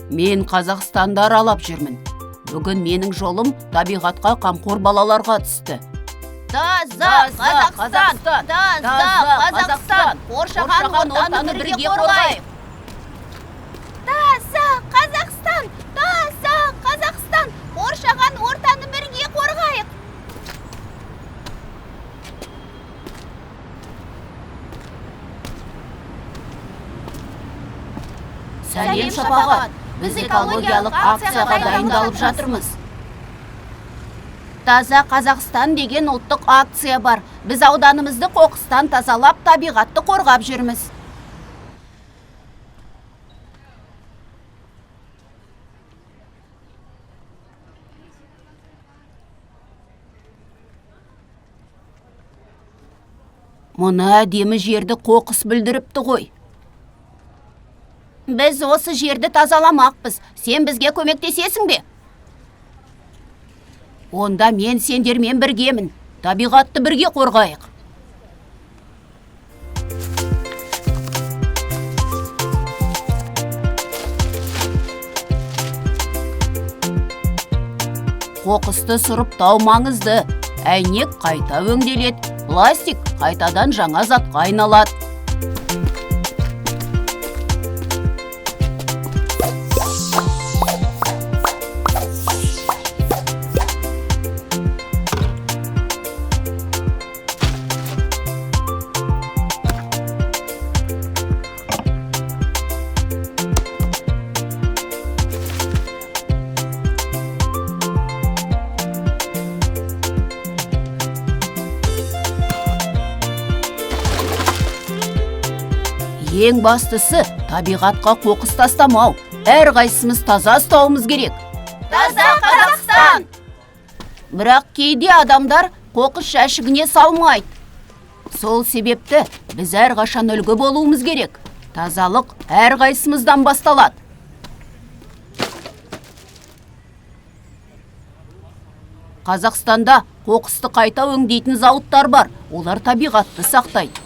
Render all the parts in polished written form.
Мен Қазақстанды аралап жүрмін. Бүгін менің жолым табиғатқа қамқор балаларға түсті. Таза Қазақстан! Таза Қазақстан! Қоршаған ортаны бірге қорғайық! Таза Қазақстан! Таза Қазақстан! Қоршаған ортаны бірге қорғайық! Сәлем, Шапағат! Біз экологиялық акцияға дайындалып жатырмыз. Таза Қазақстан деген ұлттық акция бар. Біз ауданымызды қоқыстан тазалап, табиғатты қорғап жүрміз. Мұны әдемі жерді қоқыс бүлдіріпті ғой. Біз осы жерді тазаламақпыз. Сен бізге көмектесесің бе? Онда мен сендермен біргемін. Табиғатты бірге қорғайық. Қоқысты сұрыптау маңызды. Әйнек қайта өңделеді, пластик қайтадан жаңа затқа айналады. Ең бастысы табиғатқа қоқыс тастамау. Әрқайсымыз таза ұстауымыз керек. Таза Қазақстан! Бірақ кейде адамдар қоқыс жәшігіне салмайды. Сол себепті біз әрқашан үлгі болуымыз керек. Тазалық әрқайсымыздан басталады. Қазақстанда қоқысты қайта өңдейтін зауыттар бар. Олар табиғатты сақтайды.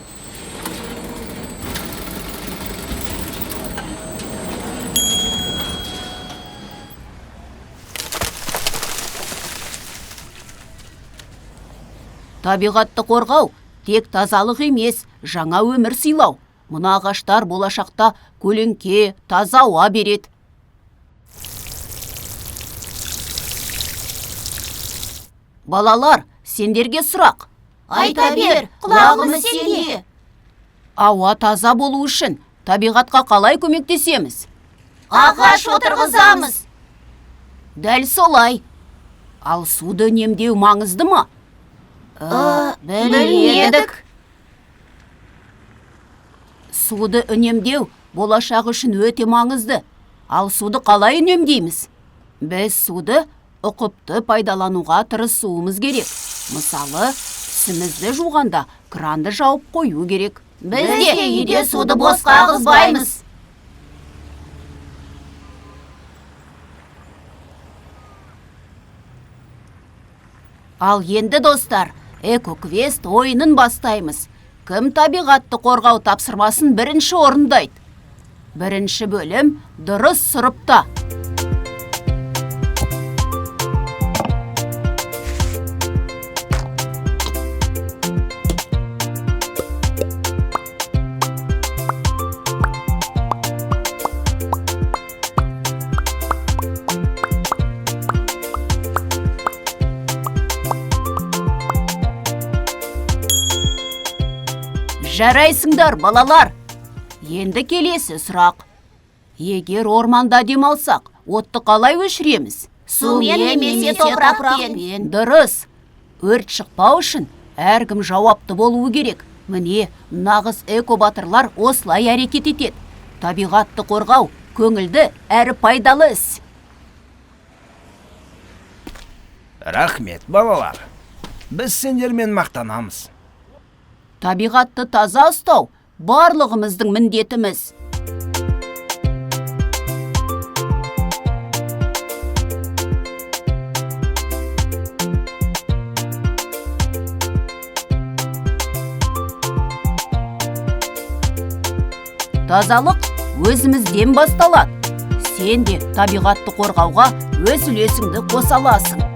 Табиғатты қорғау тек тазалық емес, жаңа өмір сыйлау. Мына ағаштар болашақта көлеңке, таза ауа береді. Балалар, сендерге сұрақ. Айта бер, құлағымыз сенде. Ауа таза болу үшін табиғатқа қалай көмектесеміз? Ағаш отырғызамыз. Дәл солай. Ал суды үнемдеу маңызды ма? Білмедік. Суды үнемдеу болашақ үшін өте маңызды. Ал суды қалай үнемдейміз? Біз суды ұқыпты пайдалануға тырысуымыз керек. Мысалы, тісімізді жуғанда кранды жауып қою керек. Біз де үйде суды босқа ағызбаймыз. Ал енді, достар, эко-квест ойынын бастаймыз. Кім табиғатты қорғау тапсырмасын бірінші орындайды? Бірінші бөлім дұрыс сұрыпта. Жарайсыңдар, балалар. Енді келесі сұрақ. Егер орманда демалсақ, отты қалай өшіреміз? Сумен немесе топырақпен. Дұрыс. Өрт шықпау үшін әркім жауапты болуы керек. Міне, нағыз эко-батырлар осылай әрекет етеді. Табиғатты қорғау көңілді әрі пайдалы іс. Рахмет, балалар. Біз сендермен мақтанамыз. Табиғатты таза ұстау барлығымыздың міндетіміз. Тазалық өзімізден басталады. Сен де табиғатты қорғауға өз үлесіңді қоса аласың.